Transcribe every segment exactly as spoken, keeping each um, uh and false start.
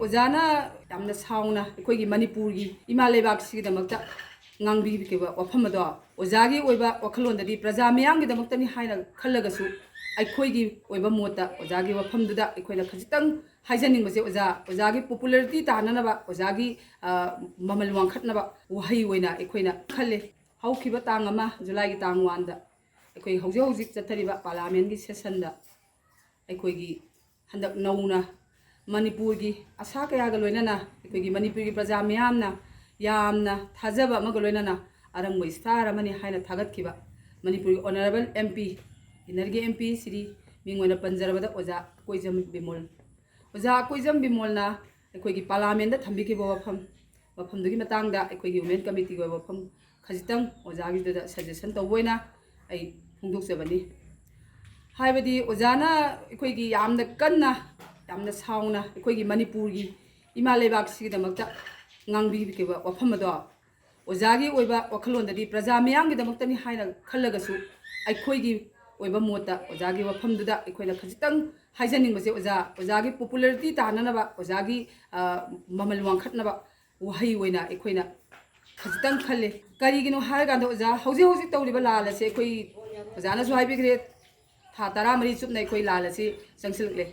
ꯑꯣꯖꯥꯅ ꯌꯥꯝꯅ ꯁꯥꯎꯅ ꯑꯩꯈꯣꯏꯒꯤ ꯃꯅꯤꯄꯨꯔꯒꯤ ꯏꯃꯥ ꯂꯩꯕꯥꯛꯁꯤꯒꯤꯗꯃꯛꯇ ꯉꯥꯡꯕꯤꯈꯤꯕ ꯋꯥꯐꯝ ꯑꯗꯣ, ꯑꯣꯖꯥꯒꯤ ꯑꯣꯏꯕ ꯋꯥꯈꯜꯂꯣꯟꯗꯗꯤ ꯄ꯭ꯔꯖꯥ ꯃꯤꯌꯥꯝꯒꯤꯗꯃꯛꯇꯅꯤ ꯍꯥꯏꯅ ꯈꯜꯂꯒꯁꯨ, ꯑꯩꯈꯣꯏꯒꯤ ꯑꯣꯏꯕ ꯃꯣꯠꯇ ꯑꯣꯖꯥꯒꯤ ꯋꯥꯐꯝꯗꯨꯗ ꯑꯩꯈꯣꯏꯅ ꯈꯖꯤꯛꯇꯪ ꯍꯥꯏꯖꯅꯤꯡꯕꯁꯦ, ꯑꯣꯖꯥ, ꯑꯣꯖꯥꯒꯤ popularity ꯇꯥꯅꯅꯕ, ꯑꯣꯖꯥꯒꯤ, ꯑ, ꯃꯃꯜ ꯋꯥꯡꯈꯠꯅꯕ ꯋꯥꯍꯩ ꯑꯣꯏꯅ ꯑꯩꯈꯣꯏꯅ ꯈꯜꯂꯤ꯫ ꯍꯧꯈꯤꯕ ꯇꯥꯡ ꯑꯃ, ꯖꯨꯂꯥꯏꯒꯤ ꯇꯥꯡ ꯋꯥꯟꯗ ꯑꯩꯈꯣꯏ ꯍꯧꯖꯤꯛ ꯍꯧꯖꯤꯛ ꯆꯠꯊꯔꯤꯕ ꯄꯥꯔꯂꯤꯌꯥꯃꯦꯟꯒꯤ ꯁꯦꯁꯟꯗ ꯑꯩꯈꯣꯏꯒꯤ ꯍꯟꯗꯛ ꯅꯧꯅ ꯃꯅꯤꯄꯨꯔꯒꯤ ꯑꯁꯥ ꯀꯌꯥꯒ ꯂꯣꯏꯅꯅ, ꯑꯩꯈꯣꯏꯒꯤ ꯃꯅꯤꯄꯨꯔꯒꯤ ꯄ꯭ꯔꯖꯥ ꯃꯤꯌꯥꯝꯅ ꯌꯥꯝꯅ ꯊꯥꯖꯕ ꯑꯃꯒ ꯂꯣꯏꯅꯅ ꯑꯔꯪꯕ ꯏꯁꯇꯥꯔ ꯑꯃꯅꯤ ꯍꯥꯏꯅ ꯊꯥꯒꯠꯈꯤꯕ ꯃꯅꯤꯄꯨꯔꯒꯤ ꯑꯣꯅꯔꯦꯕꯜ ꯑꯦꯝ ꯄꯤ, ꯏꯟꯅꯔꯒꯤ ꯑꯦꯝ ꯄꯤ ꯁ꯭ꯔꯤ, ꯃꯤꯡ ꯑꯣꯏꯅ ꯄꯟꯖꯔꯕꯗ ꯑꯣꯖꯥ ꯑꯀꯣꯏꯖꯝ ꯕꯤꯃꯣꯜ꯫ ꯑꯣꯖꯥ ꯑꯀꯣꯏꯖꯝ ꯕꯤꯃꯣꯜꯅ ꯑꯩꯈꯣꯏꯒꯤ ꯄꯥꯔꯂꯤꯌꯥꯃꯦꯟꯗ ꯊꯝꯕꯤꯈꯤꯕ ꯋꯥꯐꯝ, ꯋꯥꯐꯝꯗꯨꯒꯤ ꯃꯇꯥꯡꯗ ꯑꯩꯈꯣꯏꯒꯤ ꯋꯨꯃꯦꯟ ꯀꯃꯤꯇꯤꯒꯤ ꯑꯣꯏꯕ ꯋꯥꯐꯝ ꯈꯖꯤꯛꯇꯪ ꯑꯣꯖꯥꯒꯤꯗꯨꯗ ꯁꯖꯦꯁꯟ ꯇꯧꯕ ꯑꯣꯏꯅ ꯑꯩ ꯐꯣꯡꯗꯣꯛꯆꯕꯅꯤ꯫ ꯍꯥꯏꯕꯗꯤ ꯑꯣꯖꯥꯅ ꯑꯩꯈꯣꯏꯒꯤ ꯌꯥꯝꯅ ꯀꯟꯅ, ꯌꯥꯝꯅ ꯁꯥꯎꯅ ꯑꯩꯈꯣꯏꯒꯤ ꯃꯅꯤꯄꯨꯔꯒꯤ ꯏꯃꯥ ꯂꯩꯕꯥꯛꯁꯤꯒꯤꯗꯃꯛꯇ ꯉꯥꯡꯕꯤꯈꯤꯕ ꯋꯥꯐꯝ ꯑꯗꯣ, ꯑꯣꯖꯥꯒꯤ ꯑꯣꯏꯕ ꯋꯥꯈꯜꯂꯣꯟꯗꯗꯤ ꯄ꯭ꯔꯖꯥ ꯃꯤꯌꯥꯝꯒꯤꯗꯃꯛꯇꯅꯤ ꯍꯥꯏꯅ ꯈꯜꯂꯒꯁꯨ, ꯑꯩꯈꯣꯏꯒꯤ ꯑꯣꯏꯕ ꯃꯣꯠꯇ ꯑꯣꯖꯥꯒꯤ ꯋꯥꯐꯝꯗꯨꯗ ꯑꯩꯈꯣꯏꯅ ꯈꯖꯤꯛꯇꯪ ꯍꯥꯏꯖꯅꯤꯡꯕꯁꯦ, ꯑꯣꯖꯥ, ꯑꯣꯖꯥꯒꯤ popularity ꯇꯥꯅꯅꯕ, ꯑꯣꯖꯥꯒꯤ, ꯑ, ꯃꯃꯜ ꯋꯥꯡꯈꯠꯅꯕ ꯋꯥꯍꯩ ꯑꯣꯏꯅ ꯑꯩꯈꯣꯏꯅ ꯈꯖꯤꯛꯇꯪ ꯈꯜꯂꯤ꯫ ꯀꯔꯤꯒꯤꯅꯣ ꯍꯥꯏꯔꯀꯥꯟꯗ, ꯑꯣꯖꯥ, ꯍꯧꯖꯤꯛ ꯍꯧꯖꯤꯛ ꯇꯧꯔꯤꯕ ꯂꯥꯜ ꯑꯁꯦ ꯑꯩꯈꯣꯏ ꯑꯣꯖꯥꯅꯁꯨ ꯍꯥꯏꯕꯤꯈ꯭ꯔꯦ, ꯊꯥ ꯇꯔꯥꯃꯔꯤ ꯆꯨꯞꯅ ꯑꯩꯈꯣꯏ ꯂꯥꯜ ꯑꯁꯤ ꯆꯪꯁꯤꯜꯂꯛꯂꯦ꯫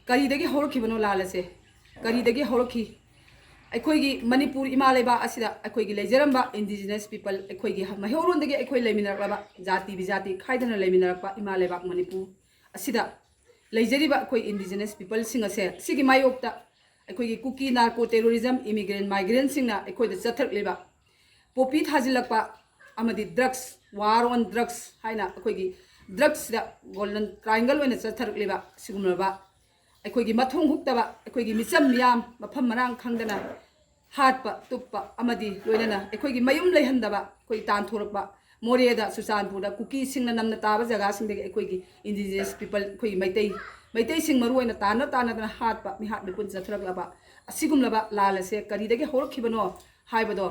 ꯀꯔꯤꯗꯒꯤ ꯍꯧꯔꯛꯈꯤꯕꯅꯣ ꯂꯥꯜ ꯑꯁꯦ? ꯀꯔꯤꯗꯒꯤ ꯍꯧꯔꯛꯈꯤ? ꯑꯩꯈꯣꯏꯒꯤ ꯃꯅꯤꯄꯨꯔ ꯏꯃꯥ ꯂꯩꯕꯥꯛ ꯑꯁꯤꯗ ꯑꯩꯈꯣꯏꯒꯤ ꯂꯩꯖꯔꯝꯕ indigenous people, ꯑꯩꯈꯣꯏꯒꯤ ꯃꯩꯍꯧꯔꯣꯟꯗꯒꯤ ꯑꯩꯈꯣꯏ ꯂꯩꯃꯤꯟꯅꯔꯛꯂꯕ, ꯖꯥꯇꯤ ꯕꯤꯖꯥꯇꯤ ꯈꯥꯏꯗꯅ ꯂꯩꯃꯤꯟꯅꯔꯛꯄ ꯏꯃꯥ ꯂꯩꯕꯥꯛ ꯃꯅꯤꯄꯨꯔ ꯑꯁꯤꯗ ꯂꯩꯖꯔꯤꯕ ꯑꯩꯈꯣꯏ indigenous peopleꯁꯤꯡ ꯑꯁꯦ, ꯁꯤꯒꯤ ꯃꯥꯌꯣꯛꯇ ꯑꯩꯈꯣꯏꯒꯤ ꯀꯨꯀꯤ narco terrorism, immigrant migrantꯁꯤꯡꯅ ꯑꯩꯈꯣꯏꯗ ꯆꯠꯊꯔꯛꯂꯤꯕ ꯄꯣꯄꯤ ꯊꯥꯖꯤꯜꯂꯛꯄ ꯑꯃꯗꯤ drugs, war on drugs ꯍꯥꯏꯅ ꯑꯩꯈꯣꯏꯒꯤ drugsꯗ golden triangle ꯑꯣꯏꯅ ꯆꯠꯊꯔꯛꯂꯤꯕ ꯁꯤꯒꯨꯝꯂꯕ ꯑꯩꯈꯣꯏꯒꯤ ꯃꯊꯣꯡ ꯍꯨꯛꯇꯕ, ꯑꯩꯈꯣꯏꯒꯤ ꯃꯤꯆꯝ ꯃꯤꯌꯥꯝ ꯃꯐꯝ ꯃꯔꯥꯡ ꯈꯪꯗꯅ ꯍꯥꯠꯄ, ꯇꯨꯞꯄ ꯑꯃꯗꯤ ꯂꯣꯏꯅꯅ ꯑꯩꯈꯣꯏꯒꯤ ꯃꯌꯨꯝ ꯂꯩꯍꯟꯗꯕ, ꯑꯩꯈꯣꯏ ꯇꯥꯟꯊꯣꯔꯛꯄ, ꯃꯣꯔꯦꯗ, ꯆꯨꯔꯆꯥꯟꯄꯨꯔꯗ ꯀꯨꯀꯤꯁꯤꯡꯅ ꯅꯝꯅ ꯇꯥꯕ ꯖꯒꯥꯁꯤꯡꯗꯒꯤ ꯑꯩꯈꯣꯏꯒꯤ indigenous people, ꯑꯩꯈꯣꯏꯒꯤ ꯃꯩꯇꯩ, ꯃꯩꯇꯩꯁꯤꯡ ꯃꯔꯨ ꯑꯣꯏꯅ ꯇꯥꯟꯅ ꯇꯥꯟꯅꯗꯅ ꯍꯥꯠꯄ, ꯃꯤꯍꯥꯠ ꯃꯤꯄꯨꯟ ꯆꯠꯊꯔꯛꯂꯕ ꯑꯁꯤꯒꯨꯝꯂꯕ ꯂꯥꯜ ꯑꯁꯦ ꯀꯔꯤꯗꯒꯤ ꯍꯧꯔꯛꯈꯤꯕꯅꯣ ꯍꯥꯏꯕꯗꯣ,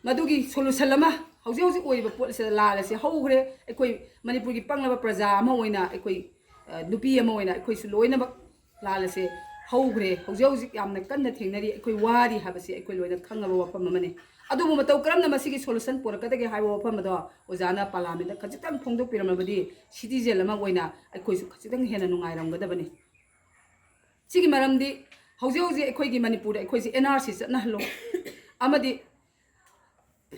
ꯃꯗꯨꯒꯤ solution ꯑꯃ ꯍꯧꯖꯤꯛ ꯍꯧꯖꯤꯛ ꯑꯣꯏꯔꯤꯕ ꯄꯣꯠ ꯑꯁꯤꯗ ꯂꯥꯜ ꯑꯁꯤ ꯍꯧꯈ꯭ꯔꯦ꯫ ꯑꯩꯈꯣꯏ ꯃꯅꯤꯄꯨꯔꯒꯤ ꯄꯪꯂꯕ ꯄ꯭ꯔꯖꯥ ꯑꯃ ꯑꯣꯏꯅ, ꯑꯩꯈꯣꯏ, ꯑ, ꯅꯨꯄꯤ ꯑꯃ ꯑꯣꯏꯅ ꯑꯩꯈꯣꯏꯁꯨ ꯂꯣꯏꯅꯃꯛ ꯂꯥꯜ ꯑꯁꯦ ꯍꯧꯈ꯭ꯔꯦ, ꯍꯧꯖꯤꯛ ꯍꯧꯖꯤꯛ ꯌꯥꯝꯅ ꯀꯟꯅ ꯊꯦꯡꯅꯔꯤ, ꯑꯩꯈꯣꯏ ꯋꯥꯔꯤ ꯍꯥꯏꯕꯁꯤ ꯑꯩꯈꯣꯏ ꯂꯣꯏꯅ ꯈꯪꯉꯕ ꯋꯥꯐꯝ ꯑꯃꯅꯤ꯫ ꯑꯗꯨꯕꯨ ꯃꯇꯧ ꯀꯔꯝꯅ ꯃꯁꯤꯒꯤ solution ꯄꯨꯔꯛꯀꯗꯒꯦ ꯍꯥꯏꯕ ꯋꯥꯐꯝ ꯑꯗꯣ ꯑꯣꯖꯥꯅ ꯄꯥꯔꯂꯤꯌꯥꯃꯦꯟꯗ ꯈꯖꯤꯛꯇꯪ ꯐꯣꯡꯗꯣꯛꯄꯤꯔꯝꯂꯕꯗꯤ citizen ꯑꯃ ꯑꯣꯏꯅ ꯑꯩꯈꯣꯏꯁꯨ ꯈꯖꯤꯛꯇꯪ ꯍꯦꯟꯅ ꯅꯨꯡꯉꯥꯏꯔꯝꯒꯗꯕꯅꯤ꯫ ꯁꯤꯒꯤ ꯃꯔꯝꯗꯤ ꯍꯧꯖꯤꯛ ꯍꯧꯖꯤꯛ ꯑꯩꯈꯣꯏꯒꯤ ꯃꯅꯤꯄꯨꯔꯗ ꯑꯩꯈꯣꯏꯁꯦ N R C ꯆꯠꯅꯍꯜꯂꯣ ꯑꯃꯗꯤ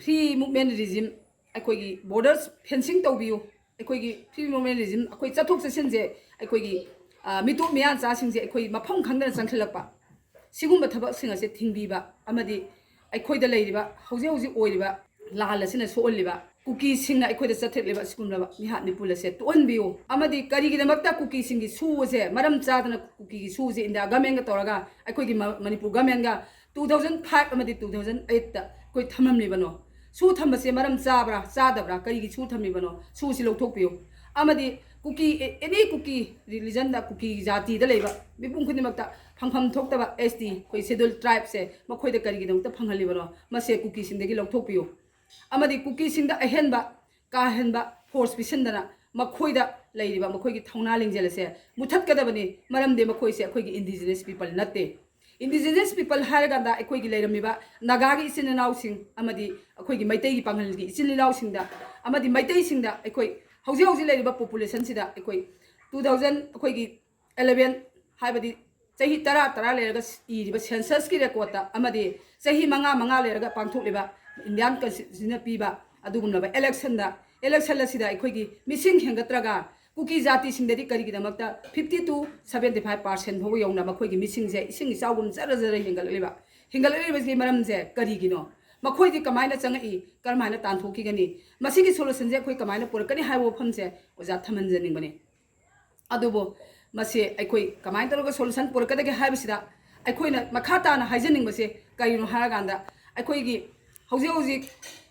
free movement regime, ꯑꯩꯈꯣꯏꯒꯤ borders fencing ꯇꯧꯕꯤꯌꯨ, ꯑꯩꯈꯣꯏꯒꯤ free movement regime, ꯑꯩꯈꯣꯏ ꯆꯠꯊꯣꯛ ꯆꯠꯁꯤꯟꯁꯦ, ꯑꯩꯈꯣꯏꯒꯤ, ꯑ, ꯃꯤꯇꯣꯞ ꯃꯤꯌꯥꯟꯆꯥꯁꯤꯡꯁꯦ ꯑꯩꯈꯣꯏ ꯃꯐꯝ ꯈꯪꯗꯅ ꯆꯪꯁꯤꯜꯂꯛꯄ, ꯁꯤꯒꯨꯝꯕ ꯊꯕꯛꯁꯤꯡ ꯑꯁꯦ ꯊꯤꯡꯕꯤꯕ ꯑꯃꯗꯤ ꯑꯩꯈꯣꯏꯗ ꯂꯩꯔꯤꯕ ꯍꯧꯖꯤꯛ ꯍꯧꯖꯤꯛ ꯑꯣꯏꯔꯤꯕ ꯂꯥꯟ ꯑꯁꯤꯅ ꯁꯣꯛꯍꯜꯂꯤꯕ ꯀꯨꯀꯤꯁꯤꯡꯅ ꯑꯩꯈꯣꯏꯗ ꯆꯠꯊꯔꯛꯂꯤꯕ ꯁꯤꯒꯨꯝꯂꯕ ꯃꯤꯍꯥꯠ ꯃꯤꯄꯨꯟ ꯑꯁꯦ ꯇꯣꯛꯍꯟꯕꯤꯌꯨ꯫ ꯑꯃꯗꯤ ꯀꯔꯤꯒꯤꯗꯃꯛꯇ ꯀꯨꯀꯤꯁꯤꯡꯒꯤ ꯁꯨ ꯑꯁꯦ, ꯃꯔꯝ ꯆꯥꯗꯅ ꯀꯨꯀꯤꯒꯤ ꯁꯨ ꯑꯁꯦ ꯏꯟꯗꯤꯌꯥ government ꯀ ꯇꯧꯔꯒ ꯑꯩꯈꯣꯏꯒꯤ ꯃ-, ꯃꯅꯤꯄꯨꯔ government ꯀ two thousand five ꯑꯃꯗꯤ two thousand eight ꯇ ꯑꯩꯈꯣꯏ ꯊꯝꯂꯝꯂꯤꯕꯅꯣ? ꯁꯨ ꯊꯝꯕꯁꯦ ꯃꯔꯝ ꯆꯥꯕ꯭ꯔꯥ, ꯆꯥꯗꯕ꯭ꯔꯥ, ꯀꯔꯤꯒꯤ ꯁꯨ ꯊꯝꯃꯤꯕꯅꯣ? ꯁꯨꯁꯤ ꯂꯧꯊꯣꯛꯄꯤꯌꯨ꯫ ꯑꯃꯗꯤ ꯀꯨꯀꯤ, any ꯀꯨꯀꯤ religion ꯗ, ꯀꯨꯀꯤ ꯖꯥꯇꯤꯗ ꯂꯩꯕ ꯃꯤꯄꯨꯝ ꯈꯨꯗꯤꯡꯃꯛꯇ ꯐꯪꯐꯝ ꯊꯣꯛꯇꯕ S T, ꯑꯩꯈꯣꯏ schedule tribe ꯁꯦ ꯃꯈꯣꯏꯗ ꯀꯔꯤꯒꯤꯗꯃꯛꯇ ꯐꯪꯍꯜꯂꯤꯕꯅꯣ? ꯃꯁꯦ ꯀꯨꯀꯤꯁꯤꯡꯗꯒꯤ ꯂꯧꯊꯣꯛꯄꯤꯌꯨ꯫ ꯑꯃꯗꯤ ꯀꯨꯀꯤꯁꯤꯡꯗ ꯑꯍꯦꯟꯕ ꯀꯥ ꯍꯦꯟꯕ force ꯄꯤꯁꯤꯟꯗꯅ ꯃꯈꯣꯏꯗ ꯂꯩꯔꯤꯕ ꯃꯈꯣꯏꯒꯤ ꯊꯧꯅꯥ ꯂꯤꯡꯖꯦꯜ ꯑꯁꯦ ꯃꯨꯊꯠꯀꯗꯕꯅꯤ, ꯃꯔꯝꯗꯤ ꯃꯈꯣꯏꯁꯦ ꯑꯩꯈꯣꯏꯒꯤ indigenous people ꯅꯠꯇꯦ꯫ Indigenous people ꯍꯥꯏꯔꯀꯥꯟꯗ ꯑꯩꯈꯣꯏꯒꯤ ꯂꯩꯔꯝꯃꯤꯕ ꯅꯥꯒꯥꯒꯤ ꯏꯆꯤꯟ ꯏꯅꯥꯎꯁꯤꯡ ꯑꯃꯗꯤ ꯑꯩꯈꯣꯏꯒꯤ ꯃꯩꯇꯩꯒꯤ ꯄꯥꯉꯜꯒꯤ ꯏꯆꯤꯟ ꯏꯅꯥꯎꯁꯤꯡꯗ ꯑꯃꯗꯤ ꯃꯩꯇꯩꯁꯤꯡꯗ ꯑꯩꯈꯣꯏ ꯍꯧꯖꯤꯛ ꯍꯧꯖꯤꯛ ꯂꯩꯔꯤꯕ population ꯁꯤꯗ ꯑꯩꯈꯣꯏ two thousand, ꯑꯩꯈꯣꯏꯒꯤ eleven, ꯍꯥꯏꯕꯗꯤ ꯆꯍꯤ ꯇꯔꯥ ꯇꯔꯥ ꯂꯩꯔꯒ ꯏꯔꯤꯕ census ꯀꯤ record ꯇ ꯑꯃꯗꯤ ꯆꯍꯤ ꯃꯉꯥ ꯃꯉꯥ ꯂꯩꯔꯒ ꯄꯥꯡꯊꯣꯛꯂꯤꯕ Indian Constitution ꯅ ꯄꯤꯕ ꯑꯗꯨꯒꯨꯝꯂꯕ election ꯗ, election ꯑꯁꯤꯗ ꯑꯩꯈꯣꯏꯒꯤ ꯃꯤꯁꯤꯡ ꯍꯦꯟꯒꯠꯇ꯭ꯔꯒ ꯀꯨꯀꯤ ꯖꯥꯇꯤꯁꯤꯡꯗꯗꯤ ꯀꯔꯤꯒꯤꯗꯃꯛꯇ fifty to seventy five percent ꯐꯥꯎꯕ ꯌꯧꯅ ꯃꯈꯣꯏꯒꯤ ꯃꯤꯁꯤꯡꯁꯦ ꯏꯁꯤꯡ ꯏꯆꯥꯎꯒꯨꯝ ꯖꯔ ꯖꯔ ꯍꯦꯟꯒꯠꯂꯛꯂꯤꯕ? ꯍꯦꯟꯒꯠꯂꯛꯂꯤꯕꯁꯤꯒꯤ ꯃꯔꯝꯁꯦ ꯀꯔꯤꯒꯤꯅꯣ? ꯃꯈꯣꯏꯗꯤ ꯀꯃꯥꯏꯅ ꯆꯪꯉꯛꯏ? ꯀꯔꯝꯍꯥꯏꯅ ꯇꯥꯟꯊꯣꯛꯈꯤꯒꯅꯤ? ꯃꯁꯤꯒꯤ solution ꯁꯦ ꯑꯩꯈꯣꯏ ꯀꯃꯥꯏꯅ ꯄꯨꯔꯛꯀꯅꯤ ꯍꯥꯏꯕ ꯋꯥꯐꯝꯁꯦ ꯑꯣꯖꯥ ꯊꯝꯍꯟꯖꯅꯤꯡꯕꯅꯤ꯫ ꯑꯗꯨꯕꯨ ꯃꯁꯤ ꯑꯩꯈꯣꯏ ꯀꯃꯥꯏꯅ ꯇꯧꯔꯒ solution ꯄꯨꯔꯛꯀꯗꯒꯦ ꯍꯥꯏꯕꯁꯤꯗ ꯑꯩꯈꯣꯏꯅ ꯃꯈꯥ ꯇꯥꯅ ꯍꯥꯏꯖꯅꯤꯡꯕꯁꯦ ꯀꯔꯤꯅꯣ ꯍꯥꯏꯔꯀꯥꯟꯗ, ꯑꯩꯈꯣꯏꯒꯤ ꯍꯧꯖꯤꯛ ꯍꯧꯖꯤꯛ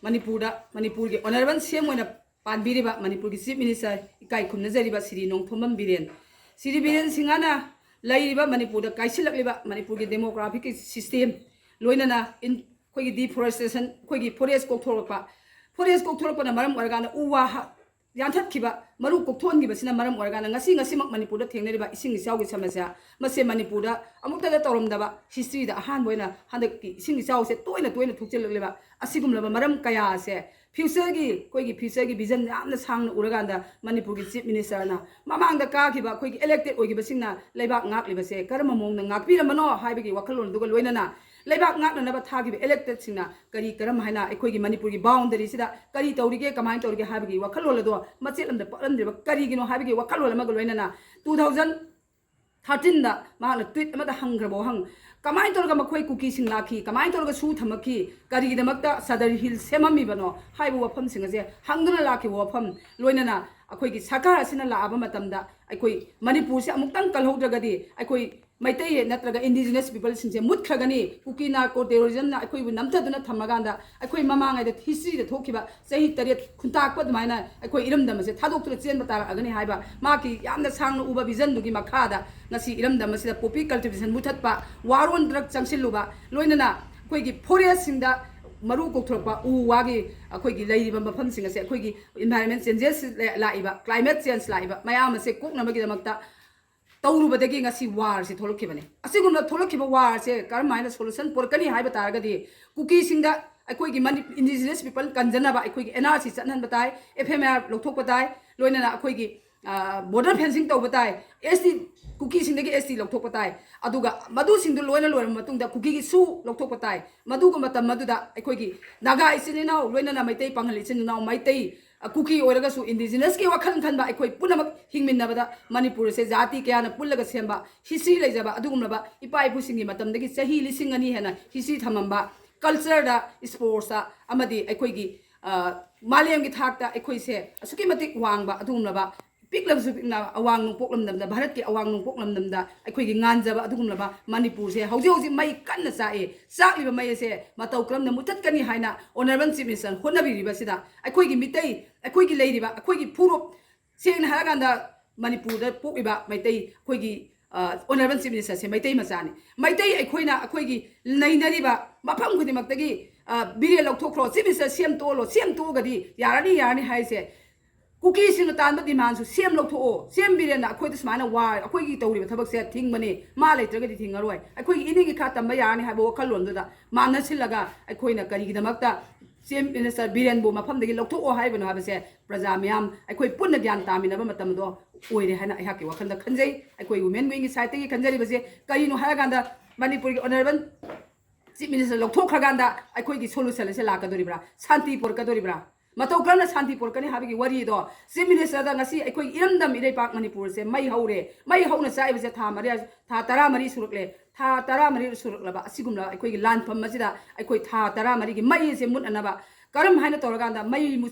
ꯃꯅꯤꯄꯨꯔꯗ, ꯃꯅꯤꯄꯨꯔꯒꯤ honourable C M ꯑꯣꯏꯅ ꯄꯥꯟꯕꯤꯔꯤꯕ ꯃꯅꯤꯄꯨꯔꯒꯤ Chief Minister, ꯏꯀꯥꯏ ꯈꯨꯝꯅꯖꯔꯤꯕ ꯁ꯭ꯔꯤ ꯅꯣꯡꯊꯣꯝꯕꯝ ꯕꯤꯔꯦꯟ, ꯁ꯭ꯔꯤ ꯕꯤꯔꯦꯟ ꯁꯤꯡꯍꯅ ꯂꯩꯔꯤꯕ ꯃꯅꯤꯄꯨꯔꯗ ꯀꯥꯏꯁꯤꯜꯂꯛꯂꯤꯕ ꯃꯅꯤꯄꯨꯔꯒꯤ demographic ꯀꯤ system, ꯂꯣꯏꯅꯅ in-, ꯑꯩꯈꯣꯏꯒꯤ deforestation, ꯑꯩꯈꯣꯏꯒꯤ forest ꯀꯣꯛꯊꯣꯔꯛꯄ, forest ꯀꯣꯛꯊꯣꯔꯛꯄꯅ ꯃꯔꯝ ꯑꯣꯏꯔꯀꯥꯟꯗ ꯎ ꯋꯥ ꯍ-, ꯌꯥꯟꯊꯠꯈꯤꯕ, ꯃꯔꯨ ꯀꯣꯛꯊꯣꯛꯍꯟꯈꯤꯕꯁꯤꯅ ꯃꯔꯝ ꯑꯣꯏꯔꯀꯥꯟꯗ ꯉꯁꯤ, ꯉꯁꯤꯃꯛ ꯃꯅꯤꯄꯨꯔꯗ ꯊꯦꯡꯅꯔꯤꯕ ꯏꯁꯤꯡ ꯏꯆꯥꯎꯒꯤ ꯁꯃꯁ꯭ꯌꯥ, ꯃꯁꯦ ꯃꯅꯤꯄꯨꯔꯗ ꯑꯃꯨꯛꯇꯗ ꯇꯧꯔꯝꯗꯕ, ꯍꯤꯁꯇ꯭ꯔꯤꯗ ꯑꯍꯥꯟꯕ ꯑꯣꯏꯅ ꯍꯟꯗꯛꯀꯤ ꯏꯁꯤꯡ ꯏꯆꯥꯎꯁꯦ ꯇꯣꯏꯅ ꯇꯣꯏꯅ ꯊꯣꯛꯆꯤꯜꯂꯛꯂꯤꯕ ꯑꯁꯤꯒꯨꯝꯂꯕ ꯃꯔꯝ ꯀꯌꯥ ꯑꯁꯦ ꯐ꯭ꯌꯨꯆꯔꯒꯤ, ꯑꯩꯈꯣꯏꯒꯤ ꯐ꯭ꯌꯨꯆꯔꯒꯤ ꯚꯤꯖꯟ ꯌꯥꯝꯅ ꯁꯥꯡꯅ ꯎꯔꯀꯥꯟꯗ ꯃꯅꯤꯄꯨꯔꯒꯤ ꯆꯤꯐ ꯃꯤꯅꯤꯁꯇꯔꯅ ꯃꯃꯥꯡꯗ ꯀꯥꯈꯤꯕ ꯑꯩꯈꯣꯏꯒꯤ ꯏꯂꯦꯛꯇꯦꯗ ꯑꯣꯏꯈꯤꯕꯁꯤꯡꯅ ꯂꯩꯕꯥꯛ ꯉꯥꯛꯂꯤꯕꯁꯦ ꯀꯔꯝꯕ ꯃꯑꯣꯡꯗ ꯉꯥꯛꯄꯤꯔꯝꯕꯅꯣ ꯍꯥꯏꯕꯒꯤ ꯋꯥꯈꯜꯂꯣꯟꯗꯨꯒ ꯂꯣꯏꯅꯅ ꯂꯩꯕꯥꯛ ꯉꯥꯛꯅꯅꯕ ꯊꯥꯈꯤꯕ ꯏꯂꯦꯛꯇꯦꯗꯁꯤꯡꯅ ꯀꯔꯤ ꯀꯔꯝ ꯍꯥꯏꯅ ꯑꯩꯈꯣꯏꯒꯤ ꯃꯅꯤꯄꯨꯔꯒꯤ ꯕꯥꯎꯟꯗꯔꯤꯁꯤꯗ ꯀꯔꯤ ꯇꯧꯔꯤꯒꯦ, ꯀꯃꯥꯏꯅ ꯇꯧꯔꯤꯒꯦ ꯍꯥꯏꯕꯒꯤ ꯋꯥꯈꯜꯂꯣꯟ ꯑꯗꯣ ꯃꯆꯦꯠ ꯑꯃꯗ ꯄꯛꯂꯝꯗ꯭ꯔꯤꯕ ꯀꯔꯤꯒꯤꯅꯣ ꯍꯥꯏꯕꯒꯤ ꯋꯥꯈꯜꯂꯣꯟ ꯑꯃꯒ ꯂꯣꯏꯅꯅ ꯇꯨ ꯊꯥꯎꯖꯟ ꯊꯥꯔꯇꯤꯟꯗ ꯃꯍꯥꯛꯅ ꯇ꯭ꯋꯤꯠ ꯑꯃꯗ ꯍꯪꯈ꯭ꯔꯕ ꯋꯥꯍꯪ, ꯀꯃꯥꯏꯅ ꯇꯧꯔꯒ ꯃꯈꯣꯏ ꯀꯨꯀꯤꯁꯤꯡ ꯂꯥꯛꯈꯤ, ꯀꯃꯥꯏꯅ ꯇꯧꯔꯒ ꯁꯨ ꯊꯝꯃꯛꯈꯤ, ꯀꯔꯤꯒꯤꯗꯃꯛꯇ ꯁꯗꯔ ꯍꯤꯜ ꯁꯦꯝꯃꯝꯃꯤꯕꯅꯣ ꯍꯥꯏꯕ ꯋꯥꯐꯝꯁꯤꯡ ꯑꯁꯦ ꯍꯪꯗꯨꯅ ꯂꯥꯛꯈꯤꯕ ꯋꯥꯐꯝ, ꯂꯣꯏꯅꯅ ꯑꯩꯈꯣꯏꯒꯤ ꯁꯔꯀꯥꯔ ꯑꯁꯤꯅ ꯂꯥꯛꯑꯕ ꯃꯇꯝꯗ ꯑꯩꯈꯣꯏ ꯃꯅꯤꯄꯨꯔꯁꯦ ꯑꯃꯨꯛꯇꯪ ꯀꯜꯍꯧꯗ꯭ꯔꯒꯗꯤ ꯑꯩꯈꯣꯏ ꯃꯩꯇꯩ ꯅꯠꯇ꯭ꯔꯒ ꯏꯟꯗꯤꯖꯤꯅꯁ ꯄꯤꯄꯜꯁꯤꯡꯁꯦ ꯃꯨꯠꯈ꯭ꯔꯒꯅꯤ꯫ ꯀꯨꯀꯤ ꯅꯥꯔꯀꯣ ꯇꯦꯔꯣꯔꯤꯖꯝꯅ ꯑꯩꯈꯣꯏꯕꯨ ꯅꯝꯊꯗꯨꯅ ꯊꯝꯃꯀꯥꯟꯗ ꯑꯩꯈꯣꯏ ꯃꯃꯥꯡꯉꯩꯗ ꯍꯤꯁꯇ꯭ꯔꯤꯗ ꯊꯣꯛꯈꯤꯕ ꯆꯍꯤ ꯇꯔꯦꯠ ꯈꯨꯟꯇꯥꯛꯄ ꯑꯗꯨꯃꯥꯏꯅ ꯑꯩꯈꯣꯏ ꯏꯔꯝꯗꯝ ꯑꯁꯦ ꯊꯥꯗꯣꯛꯇꯨꯅ ꯆꯦꯟꯕ ꯇꯥꯔꯛꯑꯒꯅꯤ ꯍꯥꯏꯕ ꯃꯍꯥꯛꯀꯤ ꯌꯥꯝꯅ ꯁꯥꯡꯅ ꯎꯕ ꯚꯤꯖꯟꯗꯨꯒꯤ ꯃꯈꯥꯗ ꯉꯁꯤ ꯏꯔꯝꯗꯝ ꯑꯁꯤꯗ ꯄꯣꯄꯤ ꯀꯜꯇꯤꯚꯦꯁꯟ ꯃꯨꯊꯠꯄ, ꯋꯥꯔ ꯑꯣꯟ ꯗ꯭ꯔꯒ ꯆꯪꯁꯤꯜꯂꯨꯕ, ꯂꯣꯏꯅꯅ ꯑꯩꯈꯣꯏꯒꯤ ꯐꯣꯔꯦꯁꯁꯤꯡꯗ ꯃꯔꯨ ꯀꯣꯛꯊꯣꯔꯛꯄ ꯎ ꯋꯥꯒꯤ ꯑꯩꯈꯣꯏꯒꯤ ꯂꯩꯔꯤꯕ ꯃꯐꯝꯁꯤꯡ ꯑꯁꯦ ꯑꯩꯈꯣꯏꯒꯤ ꯏꯟꯚꯥꯏꯔꯣꯟꯃꯦꯟ ꯆꯦꯟꯖꯦꯁ ꯂꯥꯛꯏꯕ, ꯀ꯭ꯂꯥꯏꯃꯦꯠ ꯆꯦꯟꯖ ꯂꯥꯛꯏꯕ ꯃꯌꯥꯝ ꯑꯁꯦ ꯀꯣꯛꯅꯕꯒꯤꯗꯃꯛꯇ ꯇꯧꯔꯨꯕꯗꯒꯤ ꯉꯁꯤ ꯋꯥꯔꯁꯤ ꯊꯣꯛꯂꯛꯈꯤꯕꯅꯤ꯫ ꯑꯁꯤꯒꯨꯝꯅ ꯊꯣꯛꯂꯛꯈꯤꯕ ꯋꯥꯔꯁꯦ ꯀꯔꯝ ꯍꯥꯏꯅ ꯁꯣꯂꯨꯁꯟ ꯄꯨꯔꯛꯀꯅꯤ ꯍꯥꯏꯕ ꯇꯥꯔꯒꯗꯤ ꯀꯨꯀꯤꯁꯤꯡꯗ ꯑꯩꯈꯣꯏꯒꯤ ꯃꯅꯤ-, ꯏꯟꯗꯤꯖꯤꯅꯁ ꯄꯤꯄꯜ ꯀꯟꯖꯅꯕ ꯑꯩꯈꯣꯏꯒꯤ ꯑꯦꯟ ꯑꯥꯔ ꯁꯤ ꯆꯠꯍꯟꯕ ꯇꯥꯏ, ꯑꯦꯐ ꯑꯦꯝ ꯑꯥꯔ ꯂꯧꯊꯣꯛꯄ ꯇꯥꯏ, ꯂꯣꯏꯅꯅ ꯑꯩꯈꯣꯏꯒꯤ, ꯑ, ꯕꯣꯔꯗꯔ ꯐꯦꯟꯁꯤꯡ ꯇꯧꯕ ꯇꯥꯏ, ꯑꯦꯁ ꯇꯤ, ꯀꯨꯀꯤꯁꯤꯡꯗꯒꯤ ꯑꯦꯁ ꯇꯤ ꯂꯧꯊꯣꯛꯄ ꯇꯥꯏ, ꯑꯗꯨꯒ ꯃꯗꯨꯁꯤꯡꯗꯨ ꯂꯣꯏꯅ ꯂꯣꯏꯔꯕ ꯃꯇꯨꯡꯗ ꯀꯨꯀꯤꯒꯤ ꯁꯨ ꯂꯧꯊꯣꯛꯄ ꯇꯥꯏ꯫ ꯃꯗꯨꯒ ꯃꯇꯝ ꯑꯗꯨꯗ ꯑꯩꯈꯣꯏꯒꯤ ꯅꯥꯒꯥ ꯏꯆꯤꯟ ꯏꯅꯥꯎ, ꯂꯣꯏꯅꯅ ꯃꯩꯇꯩ ꯄꯥꯉꯜ ꯏꯆꯤꯟ ꯏꯅꯥꯎ, ꯃꯩꯇꯩ, ꯑ, ꯀꯨꯀꯤ ꯑꯣꯏꯔꯒꯁꯨ ꯏꯟꯗꯤꯖꯤꯅꯁꯀꯤ ꯋꯥꯈꯜ ꯈꯟꯕ ꯑꯩꯈꯣꯏ ꯄꯨꯝꯅꯃꯛ ꯍꯤꯡꯃꯤꯟꯅꯕꯗ ꯃꯅꯤꯄꯨꯔ ꯑꯁꯦ ꯖꯥꯇꯤ ꯀꯌꯥꯅ ꯄꯨꯜꯂꯒ ꯁꯦꯝꯕ ꯍꯤꯁꯇ꯭ꯔꯤ ꯂꯩꯖꯕ ꯑꯗꯨꯒꯨꯝꯂꯕ ꯏꯄꯥ ꯏꯄꯨꯁꯤꯡꯒꯤ ꯃꯇꯝꯗꯒꯤ ꯆꯍꯤ ꯂꯤꯁꯤꯡ ꯑꯅꯤ ꯍꯦꯟꯅ ꯍꯤꯁꯇ꯭ꯔꯤ ꯊꯝꯃꯝꯕ, ꯀꯜꯆꯔꯗ, ꯏꯁꯄꯣꯔꯠꯁꯇ ꯑꯃꯗꯤ ꯑꯩꯈꯣꯏꯒꯤ, ꯑ, ꯃꯥꯂꯦꯝꯒꯤ ꯊꯥꯛꯇ ꯑꯩꯈꯣꯏꯁꯦ ꯑꯁꯨꯛꯀꯤ ꯃꯇꯤꯛ ꯋꯥꯡꯕ ꯑꯗꯨꯒꯨꯝꯂꯕ ꯄꯤꯛꯂꯕꯁꯨ ꯄꯤꯛꯅ ꯑꯋꯥꯡ ꯅꯣꯡꯄꯣꯛ ꯂꯝꯗꯝꯗ, ꯚꯥꯔꯠꯀꯤ ꯑꯋꯥꯡ ꯅꯣꯡꯄꯣꯛ ꯂꯝꯗꯝꯗ ꯑꯩꯈꯣꯏꯒꯤ ꯉꯥꯟꯖꯕ ꯑꯗꯨꯒꯨꯝꯂꯕ ꯃꯅꯤꯄꯨꯔꯁꯦ ꯍꯧꯖꯤꯛ ꯍꯧꯖꯤꯛ ꯃꯩ ꯀꯟꯅ ꯆꯥꯛꯏ꯫ ꯆꯥꯛꯂꯤꯕ ꯃꯩ ꯑꯁꯦ ꯃꯇꯧ ꯀꯔꯝꯅ ꯃꯨꯊꯠꯀꯅꯤ ꯍꯥꯏꯅ ꯑꯣꯅꯔꯦꯕꯜ ꯆꯤꯐ ꯃꯤꯅꯤꯁꯇꯔ ꯍꯣꯠꯅꯕꯤꯔꯤꯕꯁꯤꯗ ꯑꯩꯈꯣꯏꯒꯤ ꯃꯤꯇꯩ, ꯑꯩꯈꯣꯏꯒꯤ ꯂꯩꯔꯤꯕ ꯑꯩꯈꯣꯏꯒꯤ ꯐꯨꯔꯨꯞ, ꯁꯦꯡꯅ ꯍꯥꯏꯔꯀꯥꯟꯗ ꯃꯅꯤꯄꯨꯔꯗ ꯄꯣꯛꯂꯤꯕ ꯃꯩꯇꯩ ꯑꯩꯈꯣꯏꯒꯤ, ꯑ, ꯑꯣꯅꯔꯦꯕꯜ ꯆꯤꯐ ꯃꯤꯅꯤꯁꯇꯔꯁꯦ ꯃꯩꯇꯩ ꯃꯆꯥꯅꯤ꯫ ꯃꯩꯇꯩ ꯑꯩꯈꯣꯏꯅ ꯑꯩꯈꯣꯏꯒꯤ ꯅꯩꯅꯔꯤꯕ ꯃꯐꯝ ꯈꯨꯗꯤꯡꯃꯛꯇꯒꯤ, ꯑ, ꯕꯤꯔꯦꯟ ꯂꯧꯊꯣꯛꯈ꯭ꯔꯣ, ꯆꯤꯐ ꯃꯤꯅꯤꯁꯇꯔ ꯁꯦꯝꯇꯣꯛꯍꯜꯂꯣ, ꯁꯦꯝꯇꯣꯛꯑꯒꯗꯤ ꯌꯥꯔꯅꯤ, ꯌꯥꯔꯅꯤ ꯍꯥꯏꯁꯦ ꯀꯨꯀꯤꯁꯤꯡꯅ ꯇꯥꯟꯕ ꯗꯤꯃꯥꯟꯁꯨ ꯁꯦꯝ ꯂꯧꯊꯣꯛꯑꯣ, ꯁꯦꯝ ꯕꯤꯔꯦꯟꯅ ꯑꯩꯈꯣꯏꯗ ꯁꯨꯃꯥꯏꯅ ꯋꯥꯔ ꯑꯩꯈꯣꯏꯒꯤ ꯇꯧꯔꯤꯕ ꯊꯕꯛꯁꯦ ꯊꯤꯡꯕꯅꯤ, ꯃꯥ ꯂꯩꯇ꯭ꯔꯒꯗꯤ ꯊꯤꯡꯉꯔꯣꯏ, ꯑꯩꯈꯣꯏꯒꯤ ꯏꯅꯤꯡ ꯏꯈꯥ ꯇꯝꯕ ꯌꯥꯔꯅꯤ ꯍꯥꯏꯕ ꯋꯥꯈꯜꯂꯣꯟꯗꯨꯗ ꯃꯥꯟꯅꯁꯤꯜꯂꯒ ꯑꯩꯈꯣꯏꯅ ꯀꯔꯤꯒꯤꯗꯃꯛꯇ ꯆꯤꯐ ꯃꯤꯅꯤꯁꯇꯔ ꯕꯤꯔꯦꯟꯕꯨ ꯃꯐꯝꯗꯒꯤ ꯂꯧꯊꯣꯛꯑꯣ ꯍꯥꯏꯕꯅꯣ ꯍꯥꯏꯕꯁꯦ ꯄ꯭ꯔꯖꯥ ꯃꯌꯥꯝ ꯑꯩꯈꯣꯏ ꯄꯨꯟꯅ ꯒ꯭ꯌꯥꯟ ꯇꯥꯃꯤꯟꯅꯕ ꯃꯇꯝꯗꯣ ꯑꯣꯏꯔꯦ ꯍꯥꯏꯅ ꯑꯩꯍꯥꯛꯀꯤ ꯋꯥꯈꯜꯗ ꯈꯟꯖꯩ꯫ ꯑꯩꯈꯣꯏ ꯋꯨꯃꯦꯟ ꯋꯤꯡꯒꯤ ꯁꯥꯏꯠꯇꯒꯤ ꯈꯟꯖꯔꯤꯕꯁꯦ ꯀꯔꯤꯅꯣ ꯍꯥꯏꯔꯀꯥꯟꯗ ꯃꯅꯤꯄꯨꯔꯒꯤ ꯑꯣꯅꯔꯦꯕꯜ ꯆꯤꯐ ꯃꯤꯅꯤꯁꯇꯔ ꯂꯧꯊꯣꯛꯈ꯭ꯔꯀꯥꯟꯗ ꯑꯩꯈꯣꯏꯒꯤ ꯁꯣꯂꯨꯁꯟ ꯑꯁꯦ ꯂꯥꯛꯀꯗꯣꯔꯤꯕ꯭ꯔꯥ? ꯁꯥꯟꯇꯤ ꯄꯨꯔꯛꯀꯗꯣꯔꯤꯕ꯭ꯔꯥ? ꯃꯇꯧ ꯀꯔꯝꯅ ꯁꯥꯟꯇꯤ ꯄꯨꯔꯛꯀꯅꯤ ꯍꯥꯏꯕꯒꯤ ꯋꯥꯔꯤꯗꯣ ꯆꯤꯐ ꯃꯤꯅꯤꯁꯇꯔꯗ ꯉꯁꯤ ꯑꯩꯈꯣꯏꯒꯤ ꯏꯔꯝꯗꯝ ꯏꯔꯩꯄꯥꯛ ꯃꯅꯤꯄꯨꯔꯁꯦ ꯃꯩ ꯍꯧꯔꯦ, ꯃꯩ ꯍꯧꯅ ꯆꯥꯛꯏꯕꯁꯦ ꯊꯥ ꯃꯔꯤ, ꯊꯥ ꯇꯔꯥꯃꯔꯤ ꯁꯨꯔꯛꯂꯦ꯫ ꯊꯥ ꯇꯔꯥꯃꯔꯤ ꯁꯨꯔꯛꯂꯕ ꯑꯁꯤꯒꯨꯝꯂꯕ ꯑꯩꯈꯣꯏꯒꯤ ꯂꯥꯟꯐꯝ ꯑꯁꯤꯗ ꯑꯩꯈꯣꯏ ꯊꯥ ꯇꯔꯥꯃꯔꯤꯒꯤ ꯃꯩ ꯑꯁꯦ ꯃꯨꯠꯅꯅꯕ ꯀꯔꯝ ꯍꯥꯏꯅ ꯇꯧꯔꯀꯥꯟꯗ ꯃꯩ ꯃꯨꯠ-,